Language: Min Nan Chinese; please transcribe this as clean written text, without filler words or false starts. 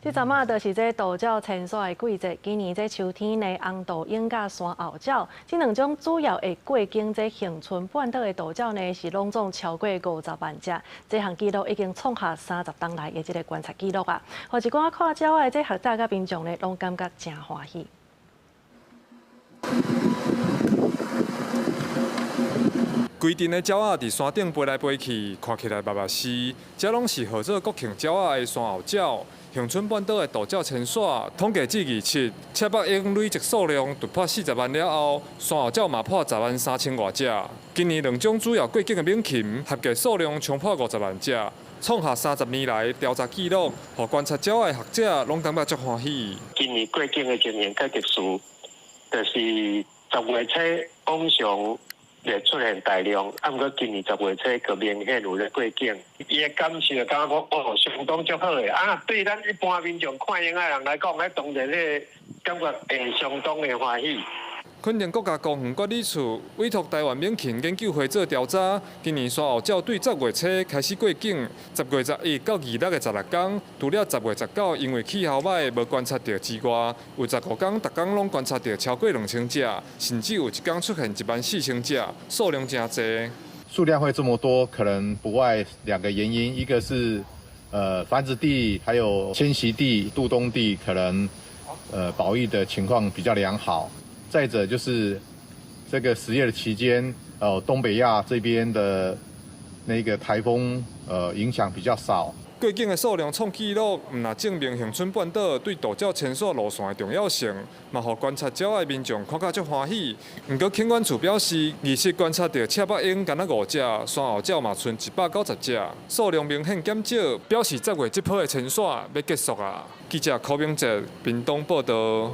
這陣仔就是這渡鳥遷徙的季節。今年這秋天呢，紅杜鶯佮山鷗鳥，這兩種主要會過境這恆春半島的渡鳥呢，是攏總超過50萬隻。這項紀錄已經創下30冬來的這个觀察紀錄啊！予一寡看鳥的這學者佮民眾呢，攏感覺誠歡喜。規陣的鳥仔佇山頂飛來飛去，看起來密密絲。這攏是號做國慶鳥仔的山鷗鳥。恆春半島的渡鳥遷徙統計至27，赤腹鷹累積數量突破40萬了後，山鷗鳥嘛破10萬3千外隻。今年兩種主要過境的猛禽合計數量衝破50萬隻，創下30年來調查紀錄，予觀察鳥的學者攏感覺足歡喜。今年過境的情形較特殊，就是10月初往常會出現大量，啊，毋過今年10月初閣明顯有咧過境，伊的感受感覺講哦，相當足好的。啊，對咱一般民眾看鷹仔人來講，彼當然彼个感覺會相當的歡喜。墾丁國家公園管理處委託臺灣猛禽研究會做調查，今年山鷗鳥對10月初開始過境，10月11到26的16工，除了10月19因為氣候䆀無觀察著之外，有15工逐工攏觀察著超過2000隻，甚至有一工出現1萬4千隻，數量誠濟。數量會這麼多，可能不外兩個原因，一個是繁殖地，還有遷徙地、渡冬地可能保育的情況比較良好。再者就是這個10月的期間，東北亞這邊的那個颱風，影響比較少。過境的數量創紀錄，毋但證明恆春半島對渡鳥遷徙路線的重要性，嘛予觀察鳥的民眾看甲足歡喜。毋過墾管處表示，27觀察著赤腹鷹干焦五隻，山鷗鳥嘛賰190隻，數量明顯減少，表示10月這波的遷徙欲結束啊。記者柯明哲屏東報導。